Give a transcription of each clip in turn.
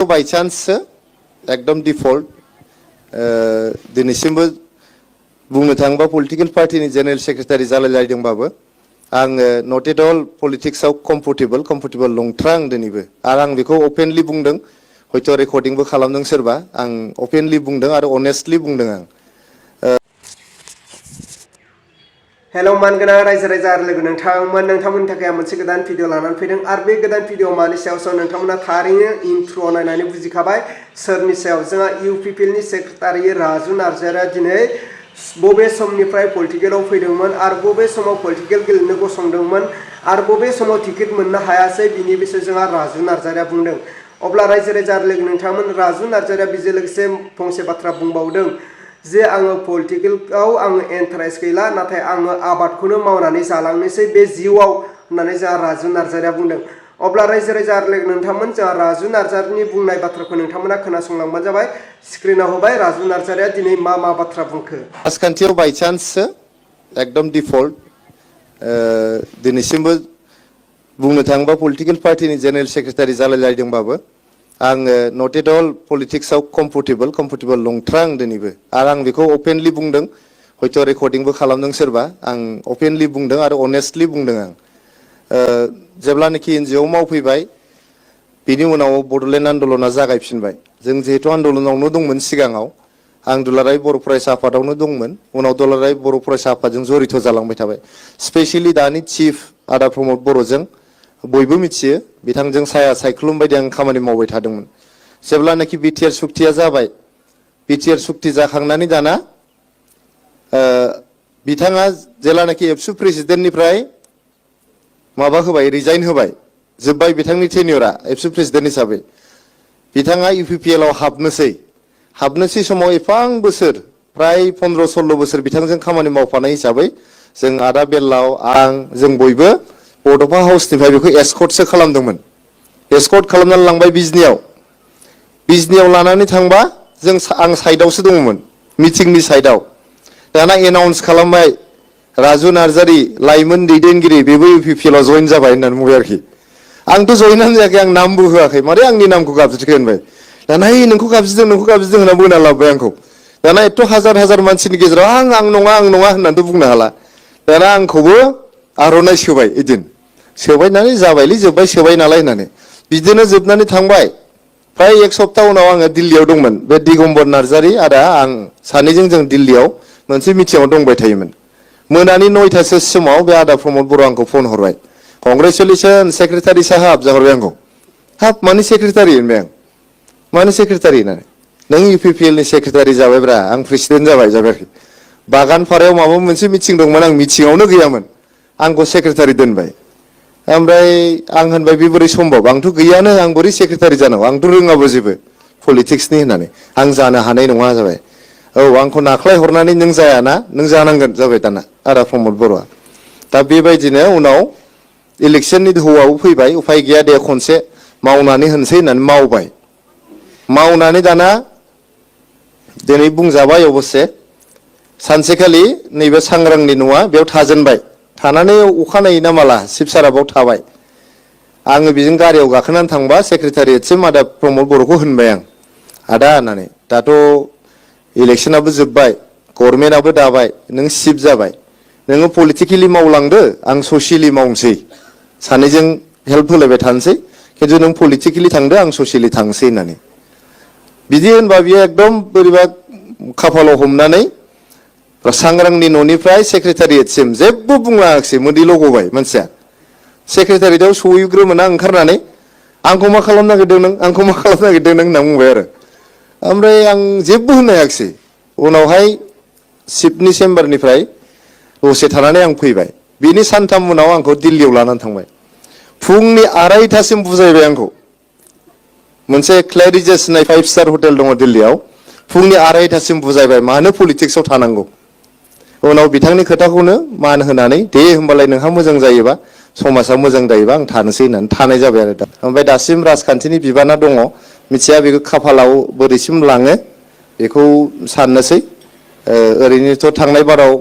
By chance एकदम default दिनैसिमबो बुंनो थाङोबा पलिटिकल पार्टीनि जेनेरेल सेक्रेटारि जालायलायदोंबाबो आङो नट एट अल पलिटिक्सआव कम्फर्टेबल नंथ्रा आं दिनैबो आरो आं बेखौ अपेनलि बुंदों हयथ' रेकर्डिंबो खालामदों सोरबा आं अपेनलि बुंदों आरो अनेस्टलि बुंदों आं हेलो मानगोनां रायजो राजा आरो लोगो नोंथांमोननि थाखाय आं मोनसे गोदान भिडिअ लानानै फैदों आरो बे गोदान भिडिअ मानि सायावसो नोंथांमोना थारैनो इन्ट्र' नायनानै बुजिखाबाय सोरनि सायाव जोंहा इउपिपिएलनि सेक्रेटारि राजु नार्जारिया दिनै बबे समनिफ्राय पलिटिकेलाव फैदोंमोन आरो बबे समाव पलिटिकेल गेलेनो गसंदोंमोन आरो बबे समाव टिकेट मोननो हायासै बिनि बिषय जोंहा राजु नार्जारिया बुंदों अब्ला रायजो राजा आरो लोगो नोंथांमोन राजु नार्जारिया बेजों लोगोसे फंसे बाथ्रा बुंबावदों जे आङो पलिटिकेलाव आङो इन्टारेस्ट गैला नाथाय आङो आबादखौनो मावनानै जालांनोसै बे जिउआव होननानै जोंहा राजु नार्जारिया बुंदों अब्ला रायजो राजा आरो लोगो नोंथांमोन जोंहा राजु नार्जारिनि बुंनाय बाथ्राखौ नोंथांमोना खोनासंलांबानो जाबाय स्क्रिनाव होबाय राजु नार्जारिया दिनै मा बाथ्रा बुंखो राजखान्थियाव बाय चान्स एकदम डिफल्ट दिनैसिमबो बुंनो थाङोबा पलिटिकल पार्टीनि जेनेरेल सेक्रेटारि जालायलायदोंबाबो आङो नट एट अल पलिटिक्सआव कम्फर्टेबल नंथ्रा आं दिनैबो आरो आं बेखौ अपेनलि बुंदों हयथ' रेकर्डिंबो खालामदों सोरबा आं अपेनलि बुंदों आरो अनेस्टलि बुंदों आं जेब्लानाखि एनजिअ मावफैबाय बिनि उनाव बड'लेण्ड आन्दलना जागायफिनबाय जों जिहेतु आन्दलनावनो दंमोन सिगाङाव आं दुलाराय बर' फरायसा आफादावनो दंमोन उनाव दुलाराय बर' फरायसा आफादजों जरित जालांबाय थाबाय स्पेसियेलि दानि चिफ आदा प्रमद बर'जों बयबो मिथियो बिथांजों साया सायख्लुम बायदि आं खामानि मावबाय थादोंमोन जेब्लानाखि बिटिआर सुक्तिया जाबाय बिटिआर सुक्ति जाखांनानै दाना बिथाङा जेब्लानाखि एबसु प्रेसिडेन्टनिफ्राय माबा होबाय रिजाइन होबाय जोब्बाय बिथांनि टेनियरा एबसु प्रेसिडेन्ट हिसाबै बिथाङा इउपिपिएलआव हाबनोसै समाव एफां बोसोर प्राय 15-16 बोसोर बिथांजों खामानि मावफानाय हिसाबै जों आदा बेल्लाव आं जों बयबो बड'फा हाउसनिफ्राय बेखौ एस्कर्टसो खालामदोंमोन एस्कर्ट खालामनानै लांबाय बिजनियाव लानानै थांबा जों आं साइडआवसो दङमोन मिटिंनि साइडआव दाना एनाउन्स खालामबाय राजु नार्जारि लाइमोन दैदेनगिरि बेबो इउपिपिएलआव जइन जाबाय होननानै बुंबाय आरोखि आंथ' जइनानो जायाखै आं नामबो होआखै मारै आंनि नामखौ गाबज्रिखो होनबाय दाना नोंखौ गाबज्रिदों होनना बोना लाबोबाय आंखौ दाना एथ' हाजार मानसिनि गेजेराव आं नङा होननानैथ' बुंनो हाला दाना आंखौबो आर'नाइ सोबाय इदिन सोबायनानै जाबायलै जोब्बाय सोबाय नालाय होननानै बिदिनो जोबनानै थांबाय प्राय एक सप्ता उनाव आङो दिल्लीयाव दंमोन बे दिगम्बर नार्जारि आरो आं सानैजों जों दिल्लीयाव मोनसे मिटिंआव दंबाय थायोमोन मोनानि 9टासो समाव बे आदा प्रमद बर' आंखौ फन हरबाय कंग्रेचुलेसन सेक्रेटारि साहाब जाहरबाय आंखौ हाब मानि सेक्रेटारि होनबाय आं मानि सेक्रेटारि होननानै नों इउपिपिएलनि सेक्रेटारि जाबायब्रा आं प्रेसिडेन्ट जाबाय बागानपारायाव माबा मोनसे मिटिं दंमोन आं मिटिंआवनो गैयामोन आंखौ सेक्रेटारि दोनबाय ओमफ्राय आं होनबाय बे बोरै सम्भब आंथ' गैयानो आं बोरै सेक्रेटारि जानांगौ आंथ' रोङाबो जेबो पलिटिक्सनि होननानै आं जानो हानाय नङा जाबाय औ आंखौ नाख्लाय हरनानै नों जायाना नों जानांगोन जाबाय दाना आदा प्रमद बर'आ दा बेबायदिनो उनाव इलेक्सननि दोहौआव फैबाय उफाय गैया दे खनसे मावनानै होनसै होननानै मावनानै दाना दिनै बुंजाबाय अबस्से सानसेखालि नैबे सांग्रांनि न'आ बेयाव थाजेनबाय थानानै अखानायै ना माला शिबसारा बाव थाबाय आङो बेजों गारियाव गाखोनानै थांबा सेक्रेटारियेटसिम आदा प्रमद बर'खौ होनबाय आं आदा होननानै दाथ' इलेक्सनाबो जोब्बाय गभर्नमेन्टआबो दाबाय नों चिफ जाबाय नोङो पलिटिकेलि मावलांदो आं ससियेलि मावनोसै सानैजों हेल्प होलायबाय थानोसै खिन्थु नों पलिटिकेलि थांदो आं ससियेलि थांसै होननानै बिदि होनबा बियो एकदम बोरैबा खाफालाव हमनानै सांग्रांनि न'निफ्राय सेक्रेटारियेटसिम जेबो बुंलाङाखिसै मोदैल' गबाय मानसिया सेक्रेटारियेटआव सहैग्रोमोना ओंखारनानै आंखौ मा खालामनो नागिरदों नों होनना बुंबाय आरो ओमफ्राय आं जेबो होननो हायाखिसै उनावहाय चिफनि चेम्बारनिफ्राय दसे थानानै आं फैबाय बिनि सानथाम उनाव आंखौ दिल्लीयाव लानानै थांबाय फुंनि 2:30सिम बुजायबाय आंखौ मोनसे क्लेरिजेस होननाय 5-स्टार हटेल दङ दिल्लीयाव फुंनि 2:30सिम बुजायबाय मानो पलिटिक्सआव थानांगौ उनाव बिथांनि खोथाखौनो मान होनानै दे होमबालाय नोंहा मोजां जायोबा समाजा मोजां जायोबा आं थानोसै होननानै थानाय जाबाय आरो दा ओमफ्राय दासिम राजखान्थिनि बिबाना दङ मिथिया बेखौ खाफालाव बोरैसिम लाङो बेखौ साननोसै ओरैनोथ' थांनाय बाराव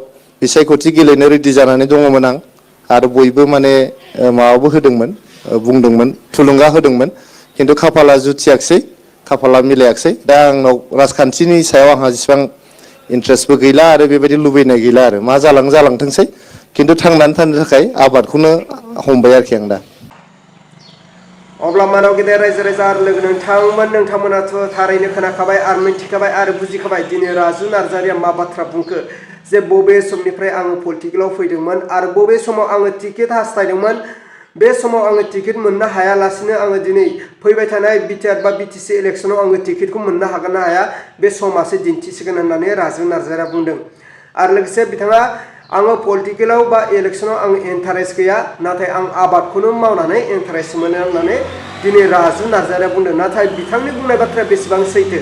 बिसायख'थि गेलेनो रेडि जानानै दङमोन आं आरो बयबो माने माबाबो होदोंमोन बुंदोंमोन थुलुंगा होदोंमोन खिन्थु खाफाला जुथियाखिसै खाफाला मिलायाखिसै दा आंनाव राजखान्थिनि सायाव आंहा जेसेबां इन्ट्रेस्टबो गैला आरो बेबायदि लुबैनाय गैला आरो मा जालांथोंसै खिन्थु थांनानै थानो थाखाय आबादखौनो हमबाय आरोखि आं दा अब्ला मानाव गेदेर रायजो राजा आरो लोगो नोंथांमोनाथ' थारैनो खोनाखाबाय आरो मिन्थिखाबाय आरो बुजिखाबाय दिनै राजु नार्जारिया मा बाथ्रा बुंखो जे बबे समनिफ्राय आङो पलिटिकेलाव फैदोंमोन आरो बबे समाव आङो टिकेट हास्थायदोंमोन बे समाव आङो टिकेट मोननो हायालासिनो आङो दिनै फैबाय थानाय बिटिआर बा बिटिसि इलेक्सनाव आङो टिकेटखौ मोननो हागोन ना हाया बे समासो दिन्थिसिगोन होननानै राजु नार्जारिया बुंदों आरो लोगोसे बिथाङा आङो पलिटिकेलाव बा इलेक्सनाव आं इन्टारेस्ट गैया नाथाय आं आबादखौनो मावनानै इन्टारेस्ट मोनो होननानै दिनै राजु नार्जारिया बुंदों नाथाय बिथांनि बुंनाय बाथ्राया बेसेबां सैथो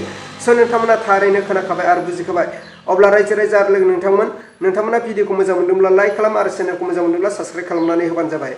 नोंथांमोना थारैनो खोनाखाबाय आरो बुजिखाबाय अब्ला रायजो राजा आरो लोगो नोंथांमोना भिडिअखौ मोजां मोनदोंब्ला लाइक खालाम आरो चेनेलखौ मोजां मोनदोंब्ला साबस्क्राइब खालामनानै होबानो जाबाय।